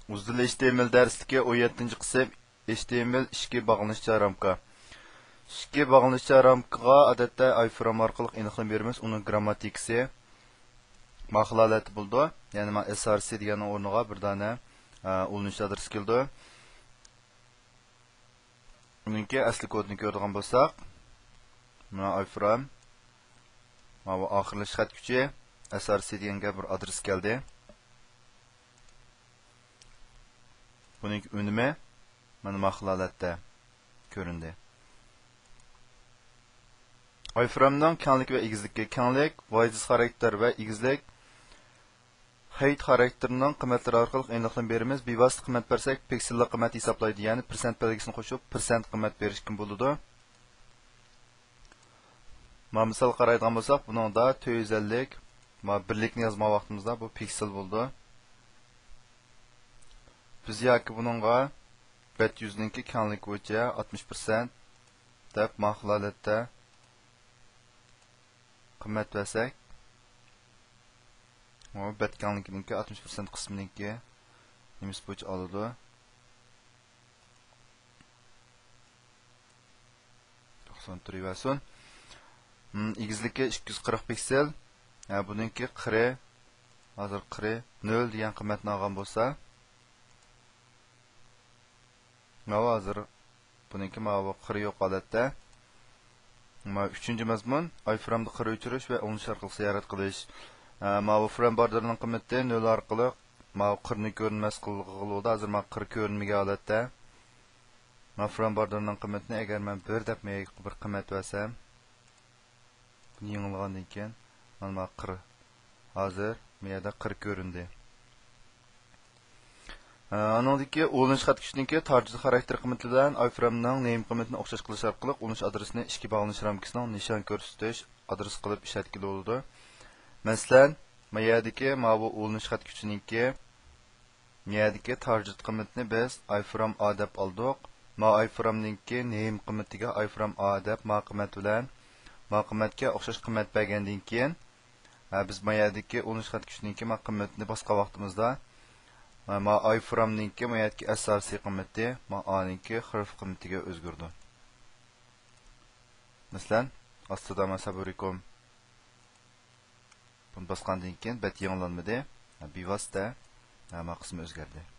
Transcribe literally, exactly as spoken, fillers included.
ئۇزۇن ئېچ تى ئېم ئېل دەرسلىكى، ئون يەتتىنچى قىسىم، ئېچ تى ئېم ئېل ئىككى باغلىنىشچان رامكا. ئىككى باغلىنىشچان رامكىغا ئادەتتە ئايفرام ئارقىلىق ئېنىقلىما بېرىمىز. ئۇنىڭ گىرامماتىكىسى ماخىل ھالەتتە بولىدۇ. يەنى ما ئېس ئار سى دېگەننىڭ ئورنىغا بىر دانە، ئە، ئۇلىنىش ئادرېسى كېلىدۇ. ئۇنىڭكى ئەسلى كودىنى كۆرىدىغان بولساق، مانا ئايفرام، ماۋۇ ئاخىرلىشىش خەت كۈچى، ئېس ئار سى دېگەنگە بىر ئادرېس كەلدى. بۇنىڭكى ئۈنۈمى مانا ماخىل ھالەتتە كۆرۈندى. ئايفرامنىڭ كەڭلىكى ۋە ئېگىزلىكى. كەڭلىك، ۋايدىس خاراكتېر ۋە ئېگىزلىك، ھايت خاراكتېرىنىڭ قىممەتلىرى ئارقىلىق ئېنىقلىما بېرىمىز. بىۋاسىتە قىممەت بەرسەك، پىكسېللىق قىممەت ھېسابلايدۇ، يەنى پىرسەنت بەلگىسىنى قوشۇپ، پىرسەنت قىممەت بېرىشكىمۇ بولىدۇ. ما مىسال قارايدىغان بولساق، بۇنىڭدا تۆت يۈز ئەللىك، ما بىرلىكنى يازغان ۋاقتىمىزدا بۇ پىكسېل بولىدۇ. بىز ياكى بۇنىڭغا بەت يۈزىنىڭكى كەڭلىكى بويىچە ئاتمىش پىرسەنت دەپ ماخىل ھالەتتە قىممەت بەرسەك، ئۇ بەت كەڭلىكىنىڭكى ئاتمىش پىرسەنت قىسمىنىڭكى نېمىسى بويىچە ئالىدۇ. توقسان تۇرۇۋەرسۇن. مم، ئېگىزلىكى ئىككى يۈز قىرىق پىكسېل. ھە، بۇنىڭكى قىرى، ھازىر قىرى نۆل دېگەن قىممەتنى ئالغان بولسا، ماۋۇ ھازىر بۇنىڭكى ماۋۇ قىرى يوق ھالەتتە. ماۋۇ ئۈچىنچى مەزمۇن، ئايفرامدا قىر ئۆچۈرۈش ۋە ئۇلىنىش ئارقىلىق زىيارەت قىلىش. ئە، ماۋۇ فرەم باردېرنىڭ قىممىتى نۆل ئارقىلىق ماۋۇ قىرنى كۆرۈنمەس قىلغىلى بولىدۇ. ھازىر ماۋۇ قىر كۆرۈنمىگەن ھالەتتە. ماۋۇ فرەم باردېرنىڭ قىممىتىنى ئەگەر مەن بىر دەپ مەيەگە بىر قىممەت بەرسەم، بۇنى يېڭىلىغاندىن كېيىن، مانا ماۋۇ قىر. ھازىر ما يەردە قىر كۆرۈندى. ئانىڭدىكى ئۇلىنىش خەت كۈچىنىڭكى تارجېت خاراكتېر قىممىتى بىلەن ئايفرامنىڭ نېيم قىممىتىنى ئوخشاش قىلىش ئارقىلىق ئۇلىنىش ئادرېسىنى ئىككى باغلىنىش رامكىسىنىڭ نىشان كۆرسىتىش ئادرېسى قىلىپ ئىشلەتكىلى بولىدۇ. مەسىلەن، ما يەردىكى ماۋۇ ئۇلىنىش خەت كۈچىنىڭكى، ما يەردىكى تارجېت قىممىتىنى بىز ئايفرام ئا دەپ ئالدۇق. ما ئايفرامنىڭكى نېيم قىممىتىگە ئايفرام ئا دەپ ما قىممەت بىلەن ما قىممەتكە ئوخشاش قىممەت بەرگەندىن كېيىن، ھە، بىز ما يەردىكى ئۇلىنىش خەت كۈچىنىڭكى ما قىممىتىنى باسقان ۋاقتىمىزدا، ھە، ما ئايفرامنىڭكى ما يەردىكى ئەس ئار سى قىممىتى ما ئانىڭكى خىرىف قىممىتىگە ئۆزگىرىدۇ. مەسىلەن، ئاستىدا ما سابۇرىكوم بۇنى باسقاندىن كېيىن بەت يېڭىلانمىدى. ھە، بىۋاسىتە، ھە، ما قىسمى ئۆزگەردى.